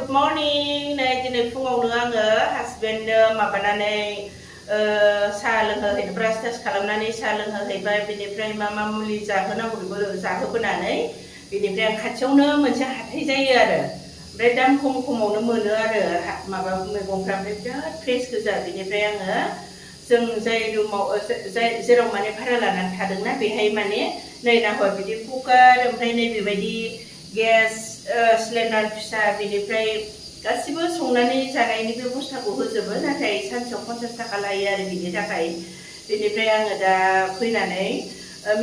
Good morning. Này दिनै फुङावनो आङो हासबेन्डनो माबानानै साहा लोंहोहैनो ब्रास टास खालामनानै साहा लोंहोहैबाय बिनिफ्राय मा मुलि जाहोनांगौ बेखौ जाहोबोनानै बिनिफ्राय आं खाथियावनो मोनसे हाथाय जायो आरो ओमफ्राय दाम खमावनो मोनो आरो माबा मैगंफ्रा ओमफ्राय बिराद फ्रेश गोजा बिनिफ्राय आङो जों जाय रुमाव जेराव माने भारा लानानै थादोंना बेहाय माने नै नाहर बिदि कुकार ओमफ्राय नै बेबायदि गेस सिलिन्डार फिसा बिनिफ्राय गासिबो संनानै जानायनि बेबस्थाखौ होजोबो नाथाय सानसेयाव 50 थाखा लायो आरो बिनि थाखाय बिनिफ्राय आङो दा फैनानै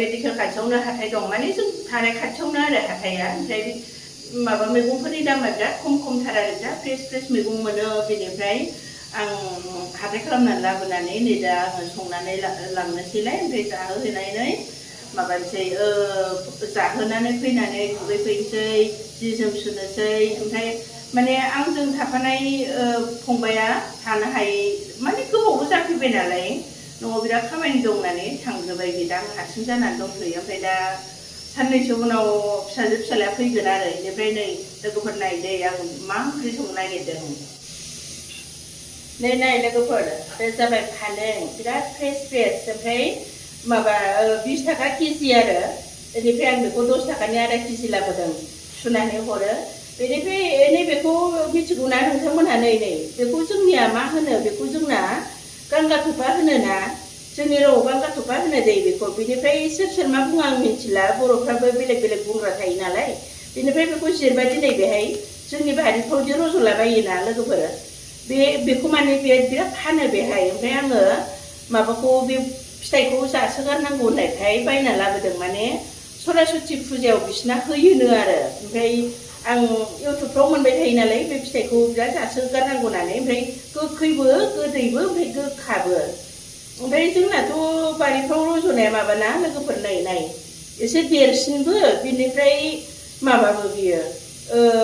मेडिकेल खाथियावनो हाथाय दं माने जों थानाय खाथियावनो आरो हाथाया ओमफ्राय माबा मैगंफोरनि दामा बिराद खमथार आरो जा फ्रेश मैगं मोनो बिनिफ्राय आं हाथाय खालामनानै लाबोनानै नै दा आङो संनानै लांनोसैलाय ओमफ्राय जाहोहैनानै माबानोसै जाहोनानै फैनानै दुगैफैनोसै जि जोम सुनोसै ओमफ्राय माने आंजों थाफानाय फंबाया थानो हायै माने गोबावबो जाफैबाय नालाय न'आव बिराद खामानि दं होननानै थांजोब्बाय बे दा आं हारसिं जानानै दंथ'यो ओमफ्राय दा साननैसो उनाव फिसालाया फैगोन आरो बेनिफ्राय नै लोगोफोर नायदो आं मा ओंख्रि संनो नागिरदों नै लोगोफोर बे जाबाय फालें बिराद फ्रेश ओमफ्राय माबा 20 थाखा केजि आरो बेनिफ्राय आं बेखौ 10 थाखानि आधा केजि लाबोदों सुनानै हरो बेनिफ्राय नैबेखौ मिथिगौना नोंथांमोनहा नै बेखौ जोंनिया मा होनो बेखौ जोंना गांगाथफा होनो ना जोंनि रावआव गांगाथफा होनो दै बेखौ बेनिफ्राय सोर मा बुङो आं मिथिला बर'फ्राबो बेलेग बुंग्रा थायो नालाय बेनिफ्राय बेखौ जिरबा दिनै बेहाय जोंनि बारिफ्रावदि रज'लाबायोना लोगोफोर बेखौ माने बिराद फानो बेहाय ओमफ्राय आङो माबाखौ बे फिथाइखौ जासोगारनांगौ होननायखाय बायना लाबोदों माने सरासति फुजायाव बिसिना होयोनो आरो ओमफ्राय आं इउटुबफ्राव मोनबाय थायो नालाय बे फिथाइखौ बिराद जासोगारनांगौ होननानै ओमफ्राय गोखैबो गोदैबो ओमफ्राय गोखाबो ओमफ्राय जोंनाथ' बारिफ्राव रज'नाया माबाना लोगोफोर नाय एसे देरसिनबो बिनिफ्राय माबाबो बियो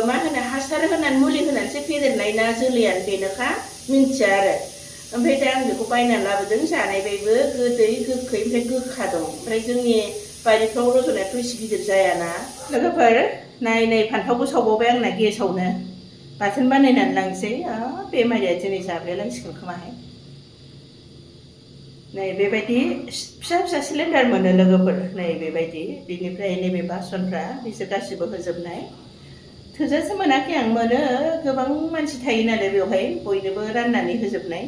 मा होनो हासार होनानै मुलि होनानैसो फेदेरनाय ना जोलैयानो बेनोखा मिन्थिया आरो ओमफ्राय दा आं बेखौ बायनानै लाबोदों जानायबायबो गोदै गोखै ओमफ्राय गोखा दं ओमफ्राय जोंनि बारिफ्राव रज'नायाथ' एसे गिदिर जायाना लोगोफोर नै फान्थावबो सावबावबाय आंना गेसावनो बाथोन बानायनानै लांसै बेमारिया दिनै जाब्रेलांसिगोन खोमाहाय नै बेबायदि फिसा सिलिन्डार मोनो लोगोफोर नै बेबायदि बिनिफ्राय नैबे बासनफ्रा बिसोर गासिबो होजोबनाय थोजासे मोनाखै आं मोनो गोबां मानसि थायो नालाय बेवहाय बयनोबो राननानै होजोबनाय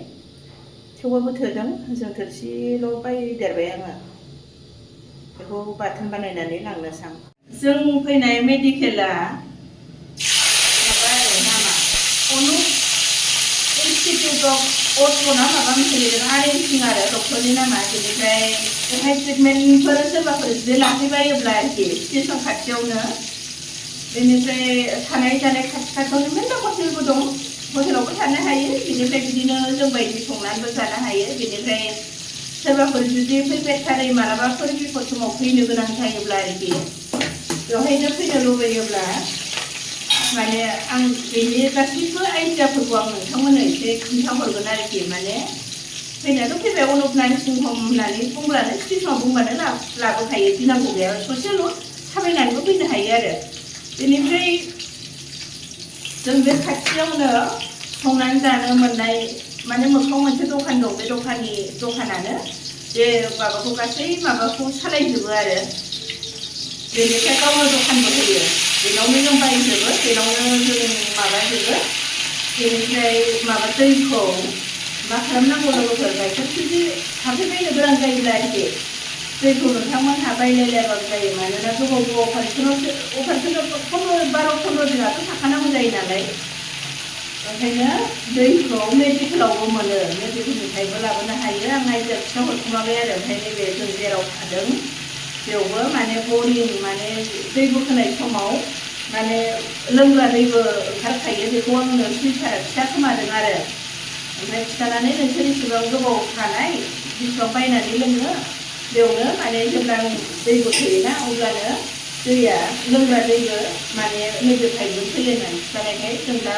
थेवबाबो थोदों जों थोरसिल' बायदेरबाय आङो बेखौ बाथोन बानायनानै लांनोसै आं जों फैनाय मेडिकेला माबा आरो नामा अनुप इन्स्टिटिउट अफ अट'ना माबा मोनसे लिरदों आरेन्जिं आरो डक्टरनि नामा बेनिफ्राय बेवहाय ट्रिटमेन्टफोर सोरबाफोर जुदि लाफैबायोब्ला आरोखि स्टेसन खाथियावनो बेनिफ्राय थानाय जानाय खाथियावनो मेरला हटेलबो दं हटेलावबो थानो हायो बेनिफ्राय बिदिनो जों बायदि संनानैबो जानो हायो बेनिफ्राय सोरबाफोर जुदि फैफेरथारै मालाबाफोर बिपद समाव फैनो गोनां जायोब्ला आरोखि बेवहायनो फैनो लुबैयोब्ला माने आं बेनि गासैबो आइडियाफोरखौ आं नोंथांमोननो एसे खिन्थाहरगोन आरोखि माने फैनायाथ' फैबाय अनुप नार्सिं हम होननानै बुंब्लानो स्टेसनाव बुंबानो लाबोखायो गिनांगौ गैया ससेल' थाबायनानैबो फैनो हायो आरो बेनिफ्राय जों बे खाथियावनो संनानै जानो मोननाय माने मोखाङाव मोनसे दखान दं बे दखानानो बे माबाखौ गासै माबाखौ सालायजोबो आरो बेनिफ्राय गावनो दखानबो होयो बेनावनो जों बायजोबो बेनावनो जों माबाजोबो बेनिफ्राय माबा दैखौ मा खालामनांगौ लोगोफोर गाइखेर जुदि थाफैबायनो गोनां जायोब्ला आरोखि दैखौ नोंथांमोनहा बायलायलायाबाबो जायो मानोना गोबाव अपारेसनाव 12-15 दिनाथ' थाखानांगौ जायो नालाय ओंखायनो दैखौ मेडिकेलावबो मोनो मेडिकेलनिफ्रायबो लाबोनो हायो आं आइडिया खिन्थाहरखुमाबाय आरो ओमफ्राय नैबे जों जेराव थादों बेयावबो माने बरिं माने दै बोखोनाय समाव माने लोंग्रा दैबो ओंखारखायो बेखौ आंनो सुइटारा खिन्थाखोमादों आरो ओमफ्राय खिन्थानानै नोंसोर इसेबां गोबाव थानाय बेसेबां बायनानै लोङो बेयावनो माने जेब्ला दै बोखोयोना अब्लानो दैया लोंग्रा दैबो माने नैबे पाइपजों फैयो होननानै खिन्थानायखाय जों दा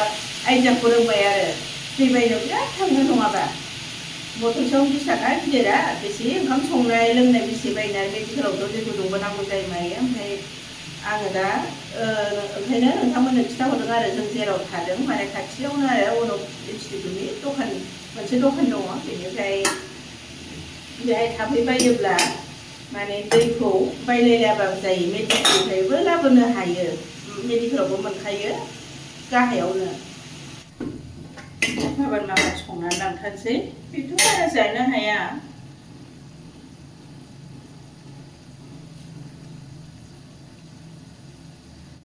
आइडियाखौ रोंबाय आरो दै बायनायाव बिराद थाङो नङाबा बथलसेयाव 20 थाखा गिदिरा बेसे ओंखाम संनाय लोंनाय बेसे बायनाय मेडिकेलावथ' दै गुदुंबो नांगौ जायो मायो ओमफ्राय आङो दा ओंखायनो नोंथांमोननो खिन्थाहरदों आरो जों जेराव थादों माने खाथियावनो आरो अनक इन्सटिटिउटनि दखान मोनसे दखान दङ बेनिफ्राय बेहाय थाफैबायोब्ला माने दैखौ बायलायलायाबाबो जायो मेडिकेलनिफ्रायबो लाबोनो हायो मेडिकेलावबो मोनखायो गाहायावनो माबा संनानै लांथारसै बेथ' बारा जानो